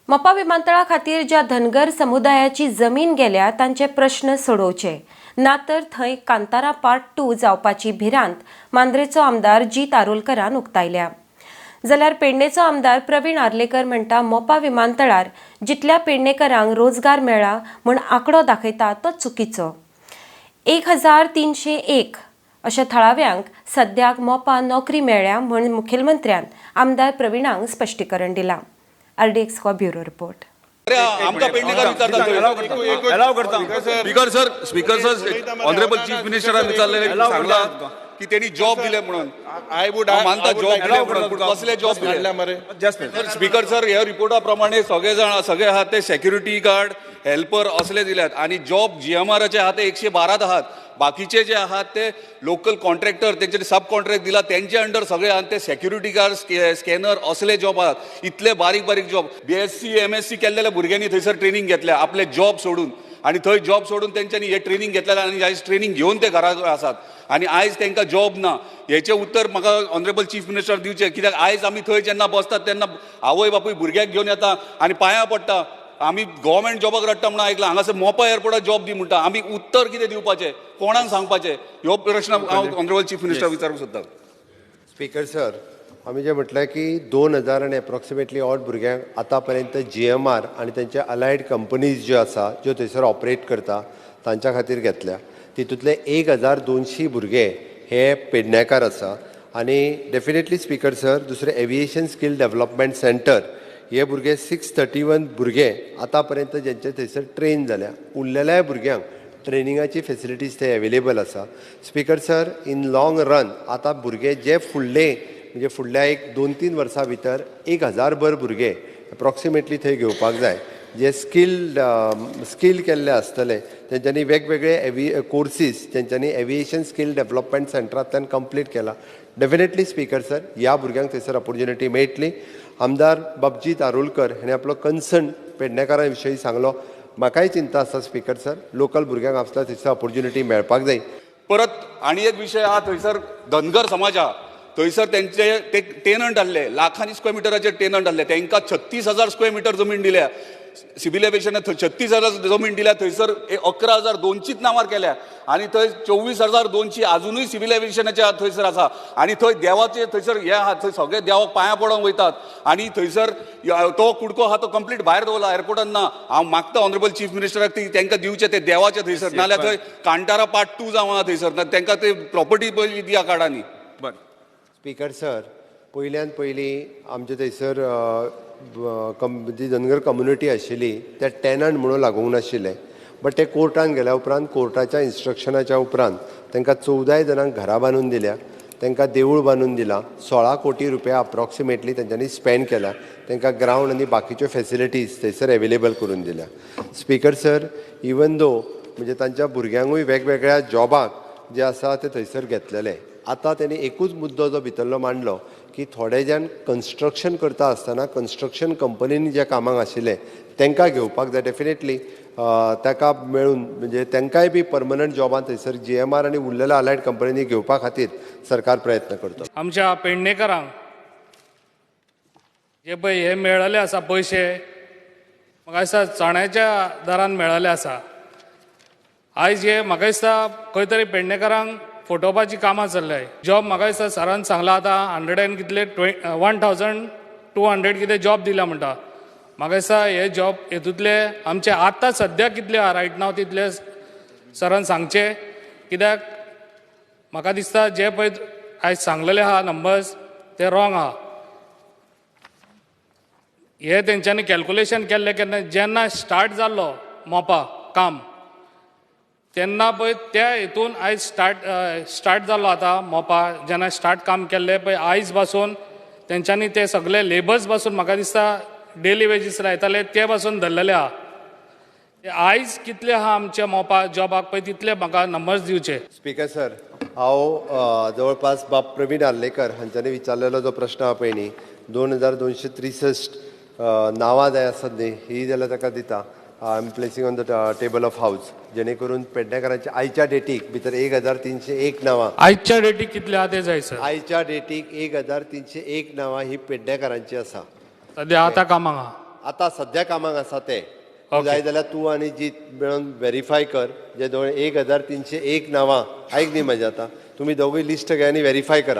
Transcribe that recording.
मोपा विमानतळा खातीर ज्या धनगर समुदायाची जमीन गेल्या तांचे प्रश्न सोडोवचे, ना तर थंय कांतारा पार्ट 2 जावपाची भिरांत मांद्रेचो आमदार जीत आरोलकरान उक्तायल्या. जाल्यार पेडणेचो आमदार प्रवीण आर्लेकर म्हणटा, मोपा विमानतळार जितल्या पेडणेकरांक रोजगार मेळ्ळा म्हूण आंकडो दाखयता तो चुकीचो. 1301 अशा थळाव्यांक सद्याक मोपा नोकरी मेळ्ळ्या म्हूण मुखेलमंत्र्यान आमदार प्रवीणांक स्पश्टीकरण दिलां. RDX bureau report. अरे, आमकां पेडणेकर विचारतात थंय. अलाव करता. Speaker sir, speaker sir, honourable chief मिनिस्टरान विचारलें, सांगला की त्यांनी जॉब दिले म्हणून. I would हांव मानता जॉब दिले म्हणून, पूण कसले जॉब दिले? मरे. जस्ट. स्पीकर सर, ह्या रिपोर्टा प्रमाणे सगळे जाण सगळे आहात ते सेक्युरिटी गार्ड, हेल्पर असले दिल्यात आणि जॉब जीएमआराचे आहात ते 112 आहात. बाकीचे जे आहात ते लोकल कॉन्ट्रॅक्टर, तेंचे सब कॉन्ट्रॅक्ट दिला तेंचे अंडर सगळे आहात ते सेक्युरिटी गार्ड, स्कॅनर असले जॉब आहात. इतले बारीक बारीक जॉब बीएससी, एमएससी केल्लेल्या भुरग्यांनी थंयसर ट्रेनिंग घेतल्या आपले जॉब सोडून आणि थंय जॉब सोडून तेंच्यांनी हे ट्रेनिंग घेतलेलें आनी आयज ट्रेनिंग घेवन ते घरा आसात आणि आयज तांकां जॉब ना. हेचें उत्तर म्हाका ऑनरेबल चीफ मिनिस्टर दिवचें, कित्याक आयज आमी थंय जेन्ना बसतात तेन्ना आवय बापूय भुरग्याक घेवन येता आनी पांयां पडटा. आमी गव्हर्मेंट जॉबाक रडटा म्हणून आयकलां, हांगासर मोपा एअरपोर्टार जॉब दी म्हणटा. आमी उत्तर कितें दिवपाचें, कोणाक सांगपाचें? ह्यो प्रश्न हांव ऑनरेबल चीफ मिनिस्टर विचारूंक सोदता. स्पीकर सर, आमी जें म्हटलें की 2000 आनी एप्रॉक्सिमेटली ऑड भुरग्यांक आतां पर्यंत जीएमआर आनी तेंचे अलायड कंपनीज ज्यो आसा, ज्यो थंयसर ऑपरेट करता, तांच्या खातीर घेतल्या. तितूंतले 1200 भुरगे हे पेडणेकार आसा. आनी डेफिनेटली स्पीकर सर, दुसरें एविएशन स्कील डेव्हलपमेंट सेंटर, हे भुरगे 631 भुरगे आतां पर्यंत जेंचे थंयसर ट्रेन जाल्या. उरलेल्या भुरग्यांक ट्रेनिंगाची फेसिलिटीज थंय एवेलेबल आसा. Speaker sir, in long run आतां भुरगे जे फुडले, म्हणजे फुडल्या एक 2-3 वर्सां भितर 1000 भर भुरगे एप्रॉक्सिमेटली थंय घेवपाक जाय, जे स्कील स्कील केल्ले आसतले. तेंच्यांनी वेगवेगळे एवी कोर्सीस तेंच्यांनी एविएशन स्कील डेव्हलपमेंट सेंटरांतल्यान कंप्लीट केला. डेफिनेटली स्पीकर सर, ह्या भुरग्यांक थंयसर ऑपॉर्च्युनिटी मेळटली. आमदार बाब जीत आरोलकर हाणें आपलो कन्सर्न पेडणेकारां विशयी सांगलो. म्हाकाय चिंता आसा स्पीकर सर, लोकल भुरग्यांक आसल्यार थंयसर ऑपॉर्च्युनिटी मेळपाक जाय. परत आणि एक विशय आहा, थंयसर धनगर समाज आहा. थंयसर तेंचे ते टेनंट आहले, लाखांनी स्क्वेअर मिटराचे टेनंट आहले. तांकां 36,000 स्क्वेअर मिटर जमीन दिल्या सिव्हिल एविएशनान. 36,000 जमीन दिल्या, थंयसर 11,200च नांवार केल्या आनी थंय 24,200 अजुनूय सिव्हिल एविएशनाच्या थंयसर आसा. आनी थंय देवाचे थंयसर हे आहा, थंय सगळे देवाक पांयां पडोंक वयतात आनी थंयसर तो कुडको आहा तो कंप्लीट भायर दवरला एअरपोर्टान ना. हांव मागता ऑनरेबल चीफ मिनिस्टराक, ती तांकां दिवचें ते देवाचे थंयसर, नाल्यार थंय कांतारा पार्ट 2 जावं थंयसर. तांकां ते प्रॉपर्टी पयली दिया काडानी. बरें. स्पीकर सर, पयल्यान पयलीं आमचे थंयसर जी धनगर कम्युनिटी आशिल्ली ते टेनंट म्हणून लागूंक नाशिल्ले, बट ते कोर्टान गेल्या उपरांत, कोर्टाच्या इन्स्ट्रक्शनाच्या उपरांत तांकां 14 जाणांक घरां बांदून दिल्या, तांकां देवूळ बांदून दिलां. 16 कोटी रुपया अप्रॉक्सिमेटली तेंच्यांनी स्पेंड केल्या. तांकां ग्रावंड आनी बाकीच्यो फेसिलिटीज थंयसर एवेलेबल करून दिल्या. स्पीकर सर, इवन दो म्हणजे तांच्या भुरग्यांकूय वेगवेगळ्या जॉबाक जे आसा ते थंयसर घेतलेले. आतां तेणी एकूच मुद्दो जो भितरलो मांडलो की थोडे जाण कन्स्ट्रक्शन करता आसतना कन्स्ट्रक्शन कंपनींनी जे कामाक आशिल्ले तांकां घेवपाक जाय. डेफिनेटली ताका मेळून म्हणजे तांकांय बी परमनंट जॉबान थंयसर जीएमआर आनी उरलेल्या अलायड कंपनींनी घेवपा खातीर सरकार प्रयत्न करता. आमच्या पेडणेकरांक जे पळय हे मेळ्ळेले आसा पयशे, म्हाका दिसता चण्याच्या दरान मेळ्ळेले आसा. आयज हे म्हाका दिसता खंय तरी पेडणेकरांक फटोवपाची कामां चल्ल्याय. जॉब म्हाका दिसता सरान सांगला आतां हंड्रेड एंड कितले 1200 कितें जॉब दिला म्हणटा. म्हाका दिसता हे जॉब हेतूंतले आमचे आतां सद्या कितले आहा रायट नाव तितले सरान सांगचे, कित्याक म्हाका दिसता जे पळय आयज सांगलेले आहा नंबर्स ते रॉंग आहा. हे तेंच्यांनी कॅल्कुलेशन केल्लें केन्ना? जेन्ना स्टार्ट जाल्लो मोपा काम तेन्ना पळय त्या हितून आयज स्टार्ट स्टार्ट जाल्लो. आतां मोपा जेन्ना स्टार्ट काम केल्लें पळय, आयज पासून तेंच्यांनी ते सगळे लेबर्स पासून म्हाका दिसता डेली वेजीस लायताले ते पासून धरलेले आहा. ते आयज कितले आहा आमच्या मोपा जॉबाक पळय तितले म्हाका नंबर्स दिवचे. स्पीकर सर, हांव जवळपास बाब प्रवीण आर्लेकर हांच्यांनी विचारलेलो जो प्रश्न आहा पळय न्ही, 2263 नांवां जाय आसत न्ही, ही जाल्यार ताका दिता. I am placing on the table of house, जेणे करून पेडणेकारांच्या आयच्या डेटीक भितर 1301 नांवां. आयच्या डेटीक कितले आहा ते जाय सर. आयच्या डेटीक 1301 नांवां ही पेडणेकारांची आसा. सद्या आतां कामाक आहा. आतां सद्या कामाक आसा ते. Okay. जाय जाल्यार तूं आनी जीत मेळून वेरीफाय कर जे 1301 नांवां. आयक न्ही म्हजें, आतां तुमी दोगूय लिस्ट घे आनी वेरीफाय करा.